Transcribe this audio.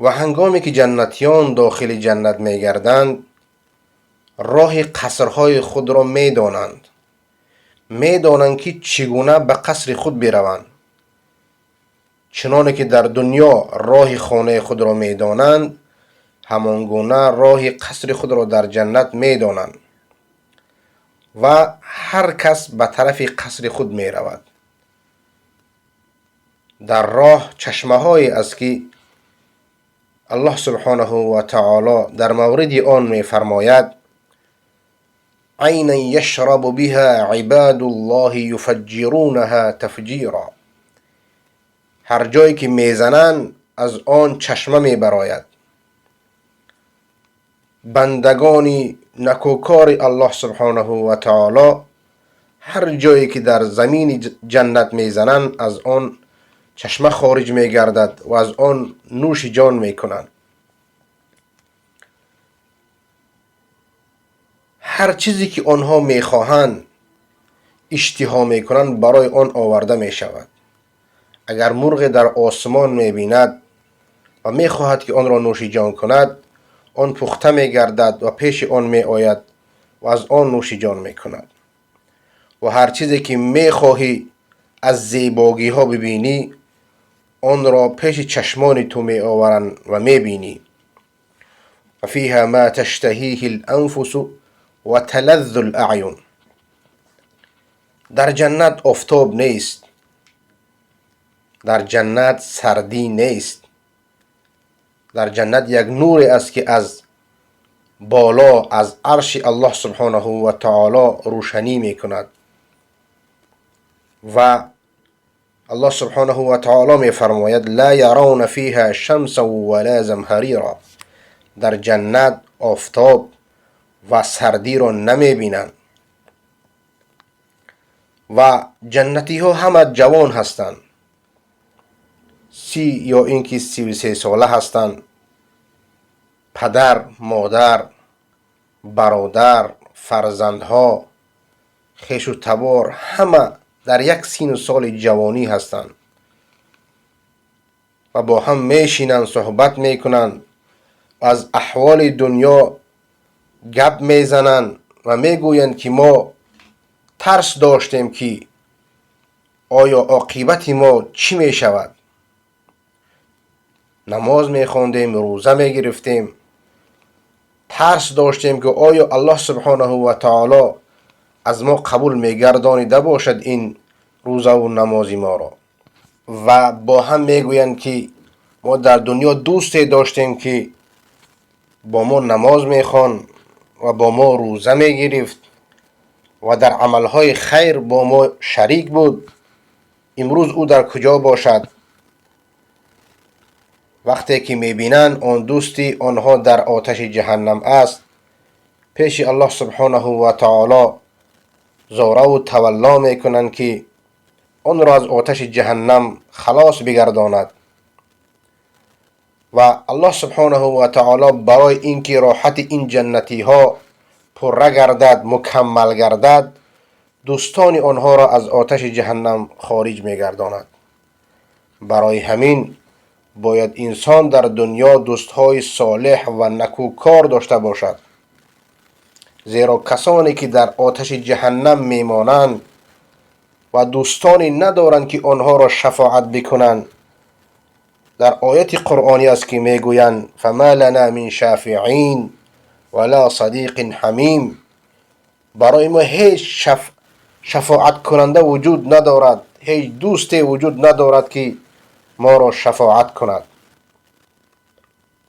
Ва ҳангоме ки ҷаннатиён дохили ҷаннат мегарданд, роҳи қасрҳои худро медонанд, медонанд, ки чӣ гуна ба қасри худ бираванд. Чуноне ки дар дунё роҳи хонаи худро медонанд, ҳамон гуна роҳи қасри худро дар ҷаннат медонанд ва ҳар кас ба тарафи қасри худ меравад. Дар роҳ чашмаҳое аст, ки Аллоҳ субҳонаҳу ва таоло дар мавриди он мефармояд: عينا يشرب بها عباد الله يفجرونها تفجيرا. Ҳар ҷое ки мезананд, аз он чашма мебарояд. Бандагони накӯкори Аллоҳ субҳонаҳу ва таоло ҳар ҷое ки дар замини ҷаннат мезананд, аз он чашма хориҷ мегардад ва аз он нӯши ҷон мекунанд. Ҳар чизе ки онҳо мехоҳанд, иштиҳо мекунанд, барои он оварда мешавад. Агар мурғе дар осмон мебинад ва мехоҳад, ки онро нӯши ҷон кунад, он пухта мегардад ва пеши он меояд ва аз он нӯши ҷон мекунад. Ва ҳар чизе ки мехоҳӣ аз зебогиҳо бибинӣ, онро пеши чашмони ту меоваранд ва мебинӣ. Ва фиҳа ма таштаҳиҳи л-анфусу ва талаззу л-аъюн. Дар ҷаннат офтоб нест, дар ҷаннат сардӣ нест. Дар ҷаннат як нуре аст, ки аз боло, аз арши Аллоҳ субҳонаҳу ва таоло рӯшанӣ мекунад. Ва Аллоҳ субҳонаҳу ва таоло мефармояд: ла яравна фиҳа шамсан ва ла замҳарира. Дар ҷаннат офтоб ва сардиро намебинанд. Ва ҷаннатиҳо ҳама ҷавон ҳастанд, 30 ё ин ки 33 сола ҳастанд. Падар, модар, бародар, фарзандҳо, хешу табор ҳама дар як сину соли ҷавонӣ ҳастанд ва бо ҳам мешинанд, суҳбат мекунанд, аз аҳволи дунё гап мезананд ва мегӯянд, ки мо тарс доштем, ки оё оқибати мо чӣ мешавад. Намоз мехондем, рӯза мегирифтем, тарс доштем, ки оё Аллоҳ субҳонаҳу ва таоло аз мо қабул мегардонида бошад ин рӯзаву намози моро. Ва бо ҳам мегӯянд, ки мо дар дунё дӯсте доштем, ки бо мо намоз мехонд ва бо мо рӯза мегирифт ва дар амалҳои хайр бо мо шарик буд. Имрӯз ӯ дар куҷо бошад? Вақте ки мебинанд, он дӯсти онҳо дар оташи ҷаҳаннам аст, пеши Аллоҳ субҳонаҳу ва таоло зораву тавалло мекунанд, ки онро аз оташи ҷаҳаннам халос бигардонад. Ва Аллоҳ субҳонаҳу ва таоло барои ин ки роҳати ин ҷаннатиҳо пурра гардад, мукаммал гардад, дӯстони онҳоро аз оташи ҷаҳаннам хориҷ мегардонад. Барои ҳамин бояд инсон дар дунё дӯстҳои солеҳ ва накӯкор дошта бошад, зеро касоне ки дар оташи ҷаҳаннам мемонанд ва дӯстоне надоранд, ки онҳоро шафоат бикунанд, дар ояти қуръонӣ аст, ки мегӯянд: фама лана мин шафиин ва ла садиқин ҳамим. Барои мо ҳеҷ шафоаткунанда вуҷуд надорад, ҳеҷ дӯсте вуҷуд надорад, ки моро шафоат кунад.